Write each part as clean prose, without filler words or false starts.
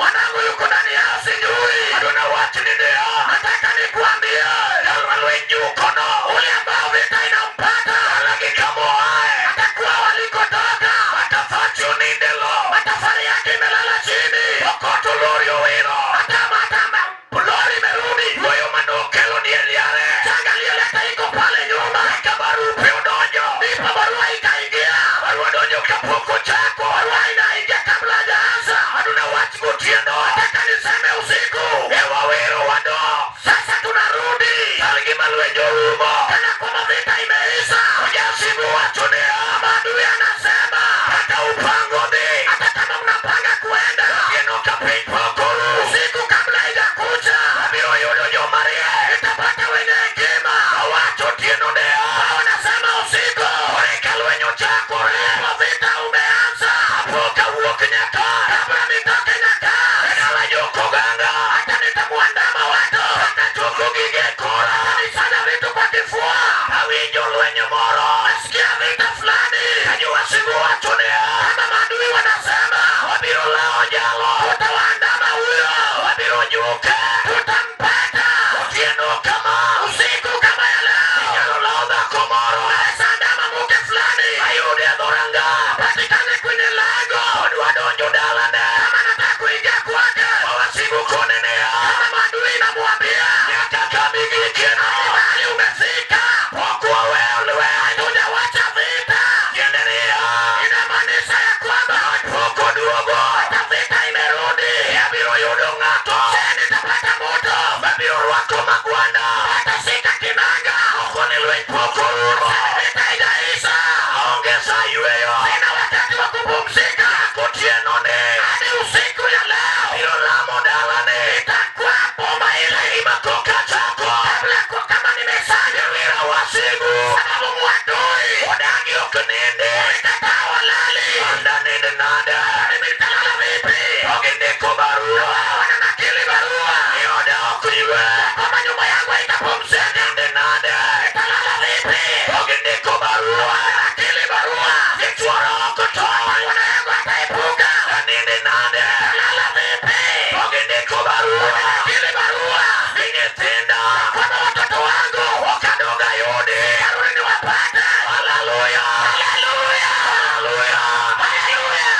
Mwanangu yuko ndani yao, sijui. Aduna wach ni ndio. Nataka nikuambie, lweny jukono ule ambao vita inampata alagi kamoae atakuwa walikotoka matafachi unindelo matafari yake imelala chini okoto lori owino hata matamba lori imerudi wuoyo manokelo dier yare changa aliyoleta iko pale nyuma eka barupe odonjo ndipo barua ikaingia barua donjo kapok ochako barua inaingia kabla hajaanza aduna wach gotieno nataka niseme usiku ewawero wado sasa tunarudi chal gima lweny orumo kana kwamba vita imeisha ujasibu wacho ni maadui anasema hata upango dhi hata kama mnapanga kuenda otieno ka piny pok oru usiku kabla haijakucha abiro yudo jomariek nitapata wenye hekima owacho otieno neo wanasema usiku oreka lweny ochakore kwa vita umeanza kapok awuok nyaka kabla nitoke nyaka e dala jokoganga hata nitamwandama watu atachoko gige kora nisanya vitu kwa kifua awinjo lweny moro nasikia vita fulani kajua sigu wacho neo kama maadui wanasema wabiro lao jalo tutawaandama huyo wabiro juke tutampata otieno kama usiku kama ya leo inyalo lao dhako moro naweza andama mke fulani ayude e dhoranga patikane kwenye lango odwa donjo dalane kama nataka kuingia kwake wawasigu konenea kama maadui namwambia nyaka kamigikieno mahali umefika kwa kuwa wewe hatujawacha vita kiendelea inamaanisha ya kwamba poko duogo hata vita imerudi abiro yudo ng'ato nitapata moto mabiro rwako magwanda atashika kinanga oko ni lweny pok orumo vita haijaisha aonge saa yweyo sina wakati wa kupumzika kotieno ni hadi usiku ya leo biro lamo dalane itakuwa boma ile imakoka chako kabla kwa kama nimesanya wira wasigu sababu mwadui odagi ok nindi ikataa walali anda nindi nade mimi nitalala vipi ogindiko barua wananakili barua ioda ok ywe kama nyumba yangu haitapumzika nindi nade nitalala vipi ogindiko barua wananakili barua vichuoro ok toa mwana yangu ataepuka nindi nade lala vipi ogindiko barua wananakili barua ni nyithinda kama watoto wangu okadoga yudi arudi niwapate haleluya haleluya haleluya haleluya.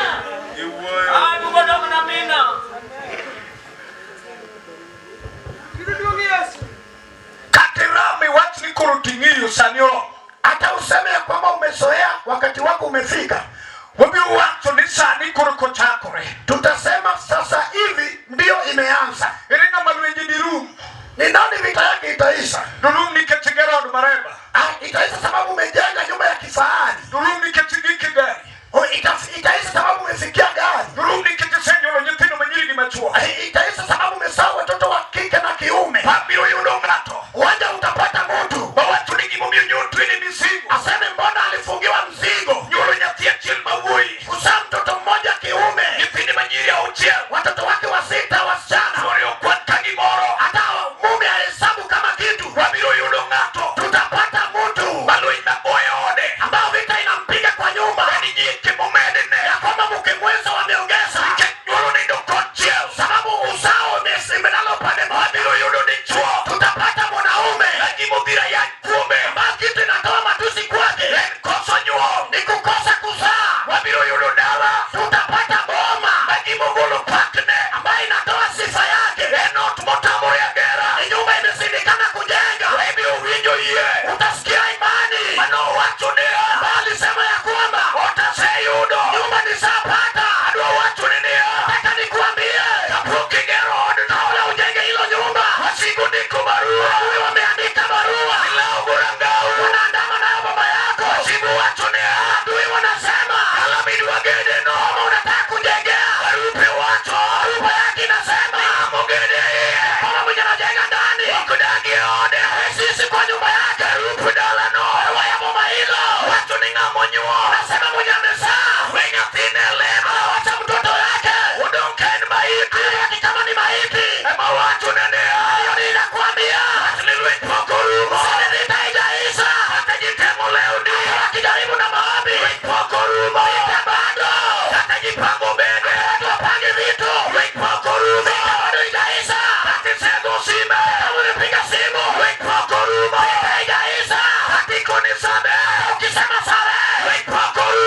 Ay, bukodok na mina. Kata irame wach ni koro ting'iyo sani oromo. Hata useme ya kwamba umezoea wakati wako umefika, Wabiro wacho ni sani koro kochakore. Tutasema sasa hivi ndiyo imeanza. Ere ng'ama lwenje dirum? Ni nani vita yake itaisha? Dorum nikech igero od mareba. Ah, itaisha sababu umejenga nyumba ya kifahari. Dorum nikech igike gari. Oh, itaisha sababu umefikia gari. Dorum nikech isenyuolo nyithindo manyiri gi machuo. Ah, itaisha sababu umesahau watoto wa kike na kiume. Abiro yudo ng'ato Uwanja utapata mtu mawacho ni gimomiyo nyotwene mizigo. Aseme mbona alifungiwa mzigo, Nyuolo nyathi achiel ma wuoyi. Kuzaa mtoto mmoja kiume, Nyithinde manyiri auchiel. Watoto wake wasita wasichana, Chuore okwan ka gimoro. Hata mume ahesabu kama kitu. Wabiro yudo ng'ato Tutapata mtu ma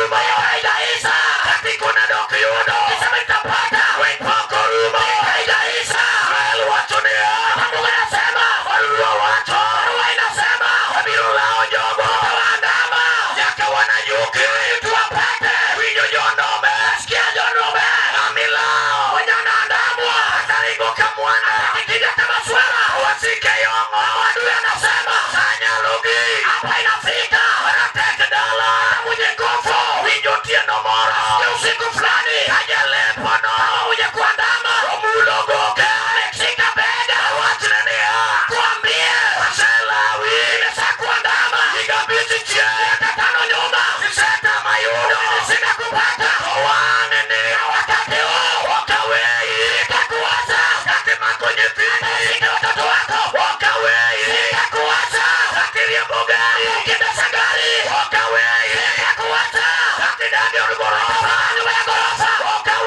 orumo. Haijaisha. Katikona dok yudo. Kisema itapata. Lweny pok orumo. Haijaisha. Israel wacho niya. Mungu anasema. Barua wacho. Barua inasema. Wabiro lawo jogo. Tutawaandama. Nyaka wanayuki. Tuwapate. Winjo jonome. Sikia jonome. Mamilao. Wenye wanaandamwa. Ataringo kamwana. Akija kama swara. Wasike yongo. Adui anasema. Sanyalogi. Hapa inafika. Wanateka dala. Mwenye nguvu. Winjo otieno moro. Sikia usiku fulani. Kajalepono. Kama mwenye kuandama. Omulo goke. Ameshika bega. Wachne niya. Tuambie. Waselawi. Nimeshakuandama. Higa bichi chien. Miaka tano nyuma. Siseta mayudo. Sina kupata. Owanene. Na wakati huu. Walk away. Sitakuacha. Kati mako nyithindi. Shika watoto wako. Walk away. Sitakuacha. Kati riembo gari. Ukiendesha gari. Walk away. Sitakuacha. Kati ndani ya ghorofa. Nyumba ya ghorofa. Walk away.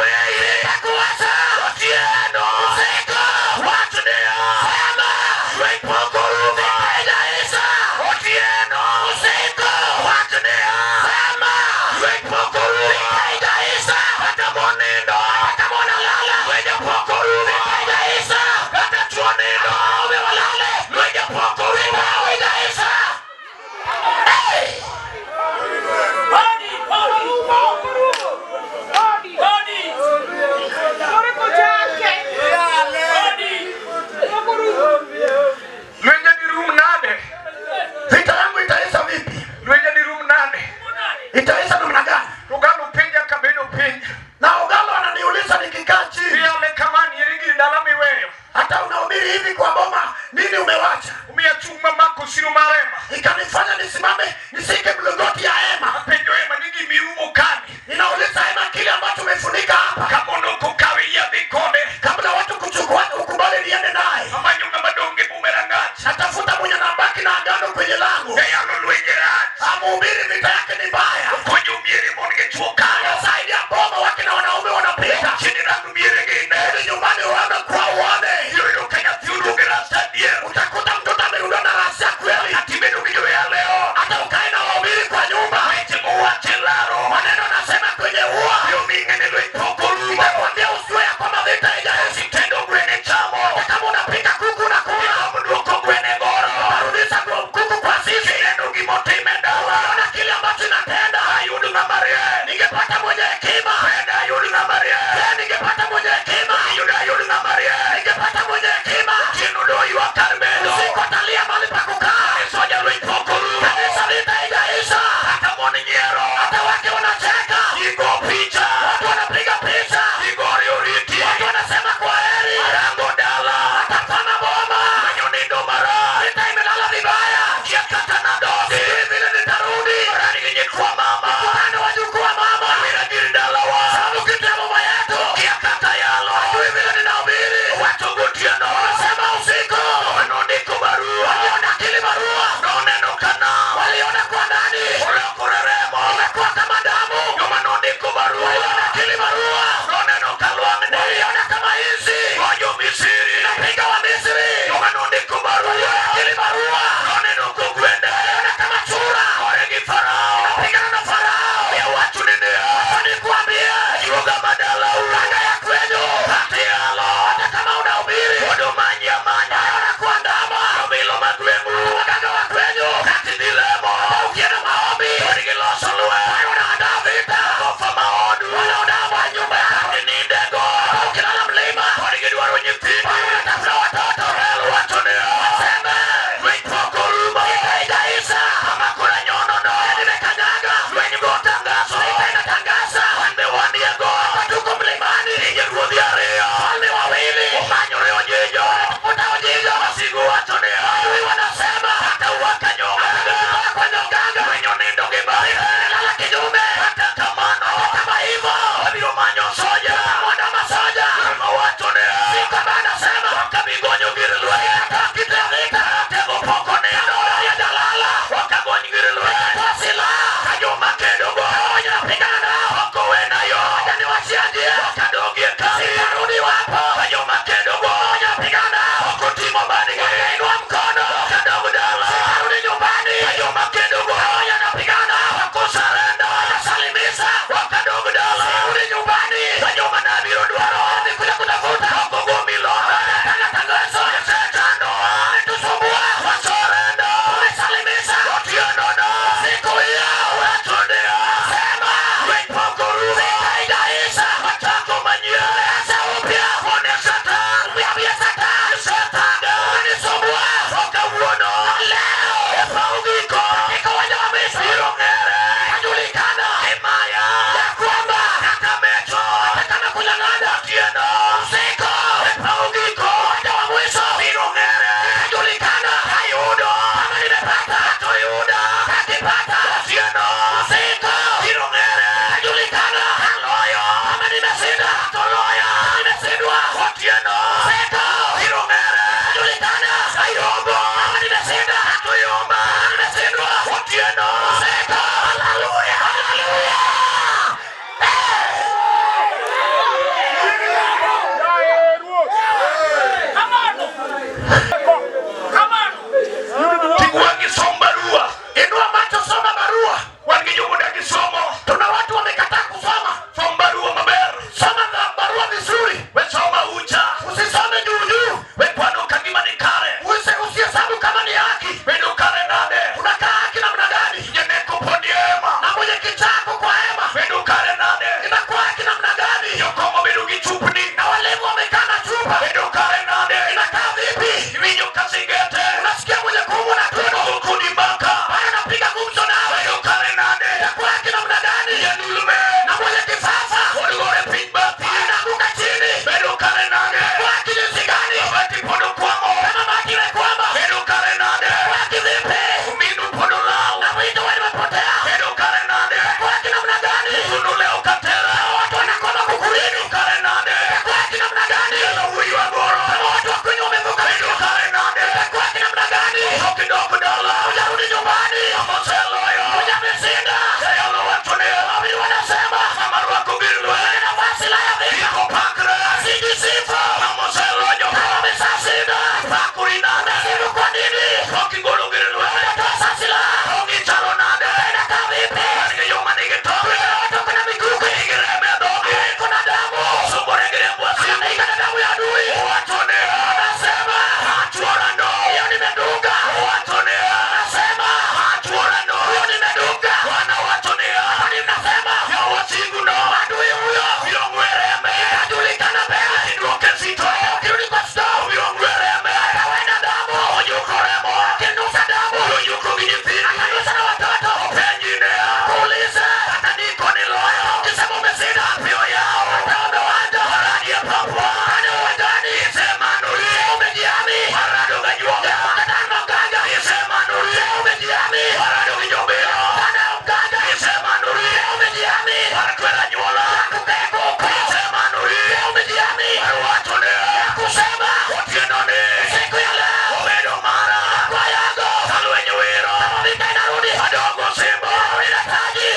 yako kwa hema. Bedo kare nade? Inakuwa kinamna gani? Jokong'o bedo gi chupni. Na walevi wamekaa na chupa. Bedo kare nade? Inakaa vipi? Iwinjo ka singete. Unasikia mwenye kuumwa na tumbo. Bedo kodi mbaka. Bado anapiga gumzo nawe. Bedo kare nade? Itakuwa kinamna gani? Jandulme. Na mwenye kifafa. Odwore piny bathi. Anaanguka chini. Bedo kare nade? Itakuwa kijinsi gani? Mabati pod okwamo. Kama bati imekwama. Bedo kare nade? Itakuwa kivipi? Mindu pod olaw. Na mwito walimepotea. Bedo kare nade? Itakuwa kinamna gani? Thuno lewo katera. Watu wanakoma kukulini. Bedo kare nade? Itakuwa kinamna gani? Jalo wuoyi wagoro. Kama watu wa kwenyu wamevuka. Bedo kare nade? Itakuwa kinamna gani? Ok idok dala. Hujarudi nyumbani. Oseloyo. Mwenye ameshinda. Jayalo wacho niya. Wawili wanasema. Ng'ama rwako gir lweny. Nafasi silaha ya vita. Iko pakre. Sijisifu. Ng'ama oseloyo. Kama ameshashinda. Pakri nade? Unasifu kwa nini? Pok igolo gir lweny. Unatoa silaha. Tong' ichalo nade? Inakaa vipi? Wan gi joma nigi tong'. Watu kuna mikuki. Nigi remo e dhogi. Kuna damu. Sugore gi remb wasigu. Anaika na damu ya adui. Owacho niya. Anasema. Achuora no. Hiyo nimedunga. Owacho niya. Anasema. Achuora no. Hiyo nimedunga. Bwana wacho niya. Kwani mnasema. Ya wasigu no. Adui huyo. Biro ng'we rembe. Itajulikana mbele. Idwoke sito. Ukirudi kwa store. Obiro ng'we rembe. Atawenda damu. Ojuko remo. Akinusa damu. Ojuko gi nyithindo. Akanusa na watoto. Openji niya. Kuulize. Kata diko ni loyo. Ukisema umeshinda. Piyo yawo. Hata uwanja. Maradi e papwa. Kwani uwanjani. Isemanori. Umejihami. Marado ga juoga. Katano mganga. Isemanori. Umejihami. Marado gi jobiro. Kana mganga. Isemanori. Umejihami. Mar kwero anyuola. Kukekuko. Isemanori. Umejihami. Mar wacho niya. Kusema. Otieno ni. Siku ya leo. Obedo mara. Kwa yangu. Ka lweny wiro. Kama vita inarudi. Adongo simba. Inarudi na taji.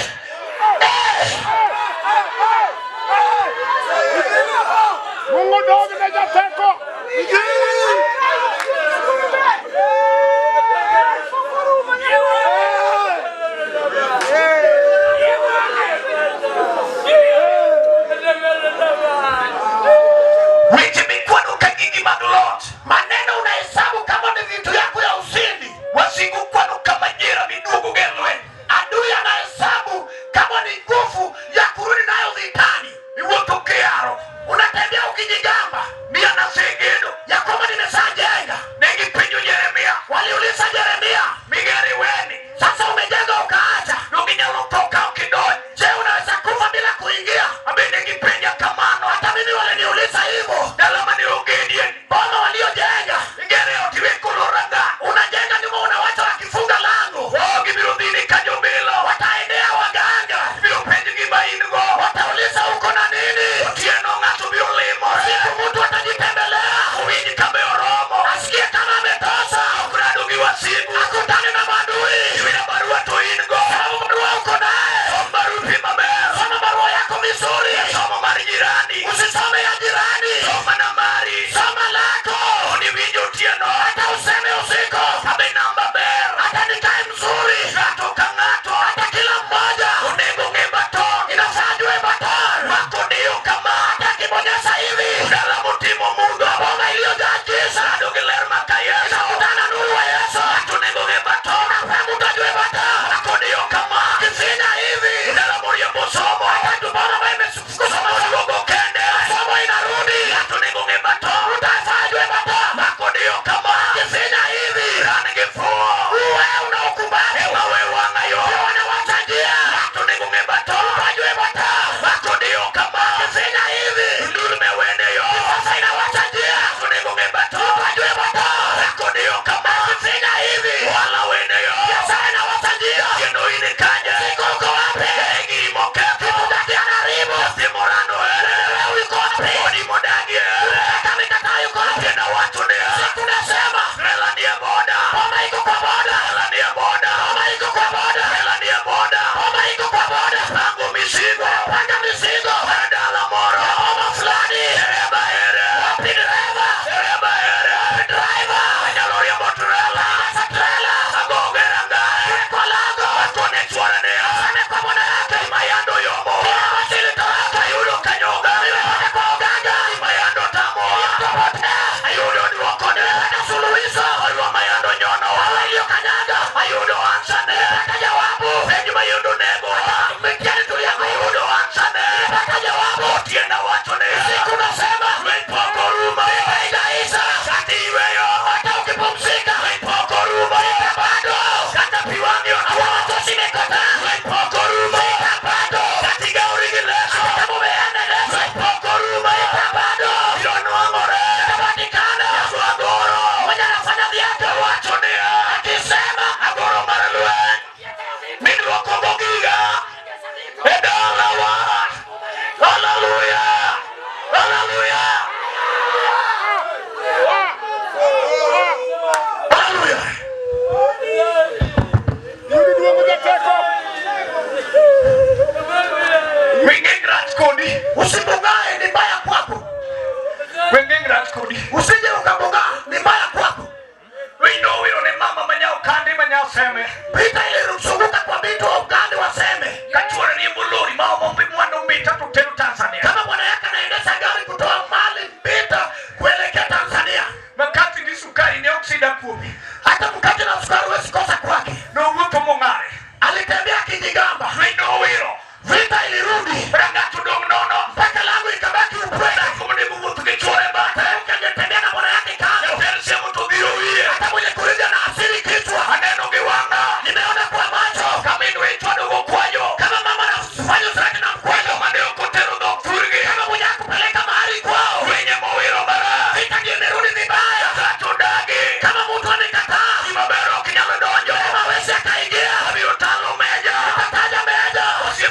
Mungu dog ne jateko. Weche mikwano ka gigi mag lot. Maneno unahesabu kama ni vitu yako ya ushindi. Wasigu kwano kama jera miduogo go e lweny. Adui anahesabu kama ni nguvu ya kurudi nayo vitani. Iwuotho kiyaro. Unatembea ukijigamba Ni an asegedo. ya kwamba nimeshajenga. Ne gipenjo Jeremia. Waliuliza Yeremia, Migeri weni. sasa umejenga ukaacha, Donge inyalo tho ka ok idonjo. je, unaweza kufa bila kuingia? Abende gipenja kamano. Hata mimi waliniuliza hivyo. Dala mane ogedie. Boma waliojenga, Igere ot iwe kolor rangach. unajenga nyuma, unawacha wakifunga lango, Oh, gibiro dhini ka jobilo. wataendea waganga, Ibiro penj gima in go. watauliza uko na nini? Otieno ng'at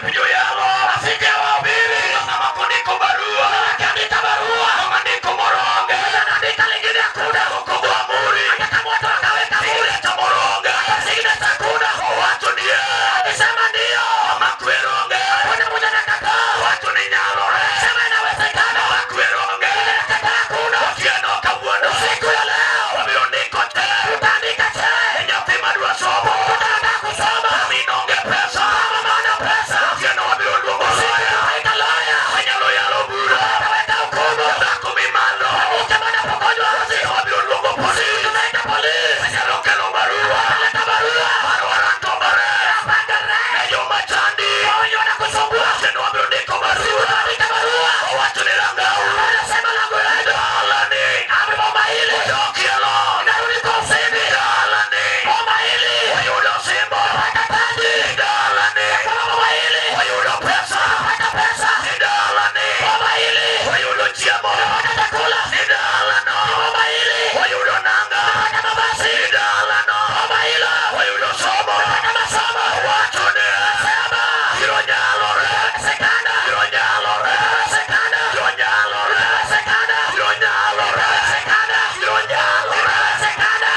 Osiepe joyalo. Rafiki ya wahubiri. Ng'ama kondiko barua. Akiandika barua. Ng'ama ndiko moro onge. Anaandika lingine hakuna. Okogo amuri. Hata kama watu wakaweka signature moro onge. Hata signature hakuna. Owacho ni ee. Akisema ndio. Ng'ama kwero onge. Hakuna mwenye anakataa. Owacho ni nyalore. Sema inawezekana. Ng'ama kwero onge. Mwenye anakataa hakuna. Otieno kawuono. Siku ya leo. Wabiro ndiko te. Tutaandika te. Nyathi madwa somo. Mtoto anataka kusoma. Min onge pesa. Mama hana pesa. Otieno wabiro luongo lawyer. Tutaita lawyer. Wanyalo yalo bura. Wataweka hukumu. Dhako mimalo. Mwanamke anapokonywa. Otieno wabiro luongo polisi. Tunaita polisi. Wanyalo kelo barua. Wataleta barua. Barua rantobare. Rapangare. Ne joma chandi. Wenye wanakusumbua. Otieno wabiro ndiko barua. Tutaandika barua. Owacho ni rangau. Anasema lango la dalani. Amri boma hili. Odokielo. Inarudi kwa ushindi. Dalani. Boma hili. Wayudo simbo. Pata taji. Dalani. Kama boma hili. Wayudo pesa. Pata pesa. Dalani. Boma hili. Wayudo chiemo. Pata chakula. Dalano. Boma hili. Wayudo nanga. Pata mabasi. Dalano. Boma hilo. Wayudo somo. Pata masomo. Wacho ni sema. Biro nyalore. Inawezekana. Biro nyalore. Inawezekana. Biro nyalore. Inawezekana. Biro nyalore. Inawezekana. Biro nyalore. Inawezekana.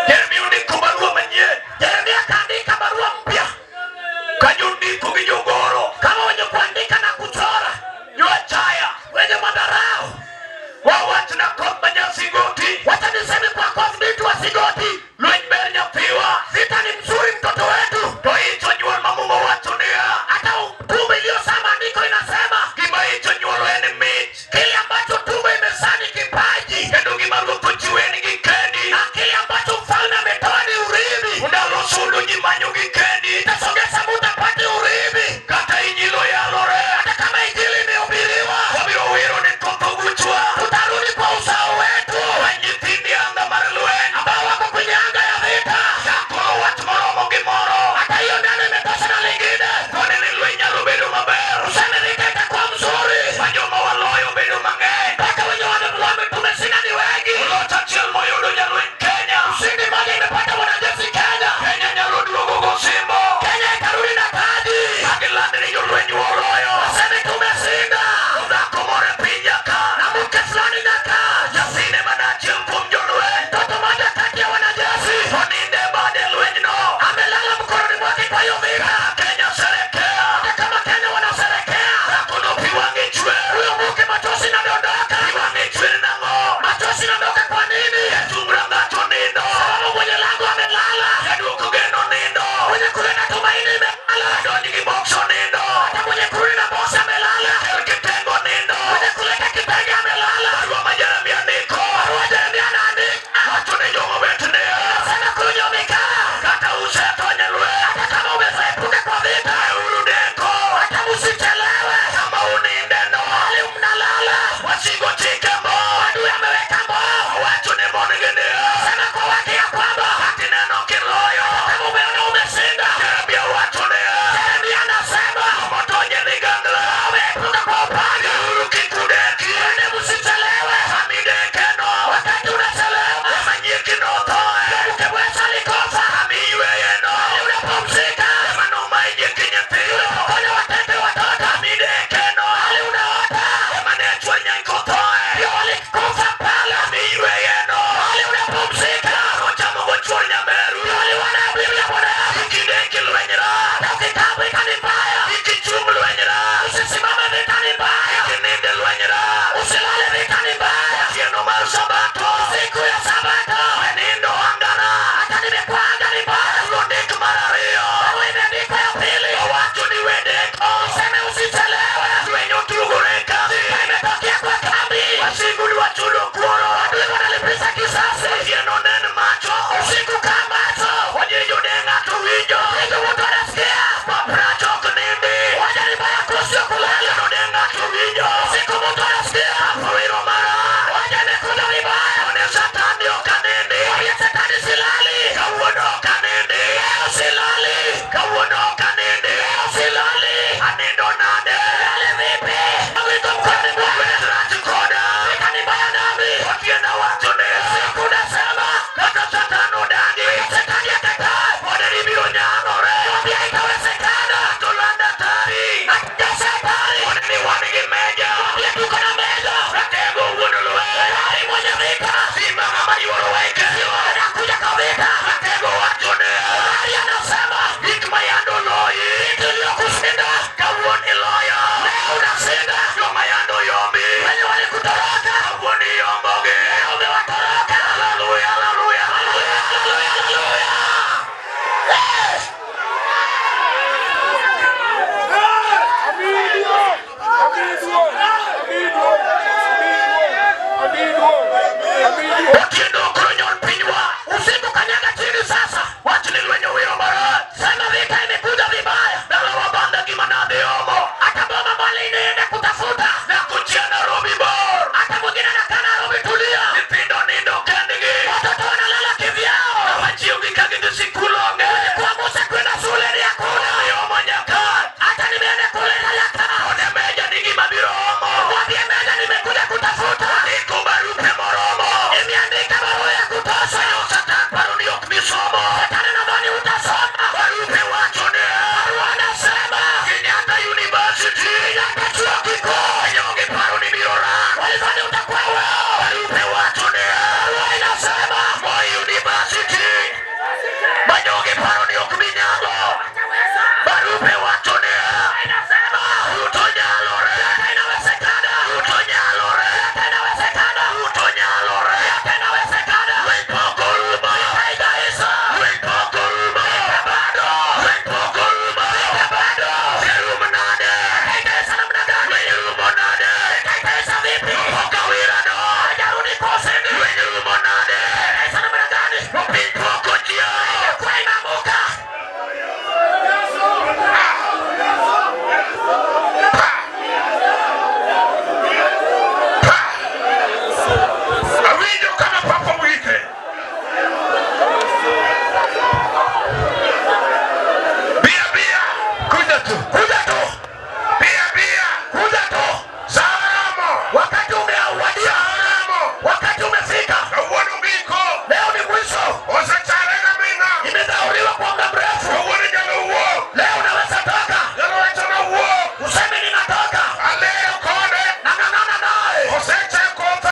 Jeremia ondiko barua manyien. Jeremia akaandika barua mpya. Ka jondiko gi jogoro. Kama wenye kuandika na kuchora. Joachaya. Wenye madharau. Wawachna koth ma nyasigoti. Wacha niseme kwa koth mtu wa sigoti. Lweny ber nyathiwa. Vita ni mzuri mtoto wetu. To ich onyuol ma Muma wacho niya. Hata tumbo iliyozaa maandiko inasema. Gima ich onyuolo en mich. Kile ambacho tumbo imezaa ni kipaji. Kendo gima ruoth ochiwo en gi kedi. Na kile ambacho mfalme ametoa ni urithi. Ndalo sudo ji manyo gi kedi. Itasogeza muda apate urithi. Kata injili oyalore. Hata kama injili imehubiriwa. Wabiro wero ne koth oguchwa. Tutarudi kwa uzao wetu. Wa nyithindi anga mar lweny. Ambao wako kwenye anga ya vita. Chakoro wach moromo gi moro. Hata hiyo neno imetosha na lingine. Kone ni lweny nyalo bedo maber. Useme vita itakuwa mzuri. Ma joma waloyo bedo mang'eny. Mpaka wenye wame tumeshinda ni wengi. Loch achiel moyudo jalweny Kenya. Ushindi moja imepata wanajeshi Kenya. Kenya nyalo duogo gosimbo. Kenya itarudi na taji. Magiland ni jolweny woloyo. Waseme tumeshinda. Dhako moro e piny nyaka. Na mke fulani nyaka. Nyathine mana achiel kuom jolweny. Mtoto mmoja kati ya wanajeshi. Oninde bade lwenyno. Amelala mkononi mwake kwa hiyo vita. Kenya sherekea. Hata kama Kenya wanasherekea. Dhako no pi wang'e chwer. Huyo mke machozi nadondoka. Pi wang'e chwer nang'o? Machozi nadondoka kwa nini? Jachung rangach onindo. Sababu mwenye lango amelala. Jaduok geno nindo. Mwenye kuleta tumaini imelala. Donj gi box onindo. Hata mwenye kurudi na box amelala. Kel kitengo nindo. Mwenye kuleta kitenge amelala. Barua ma Jeremia ndiko. Barua Jeremia anaandika. Wacho ni jogo bet niya. Inasema kwenye umekaa. Kata usetony e lweny. Hata kama umeepuka kwa vita. Weuru deko. Hata msichelewe. Kama uninde no. Hali mnalala. Wasigo chike mbo. Adui ameweka mbo. Wacho ni mon gi niya. Sema kwa wake ya kwamba. Ati neno kiloyo. Hata kama umeona umeshinda. Jeremia wacho niya. Jeremia anasema. Motonye ligangla. Umeepuka kwa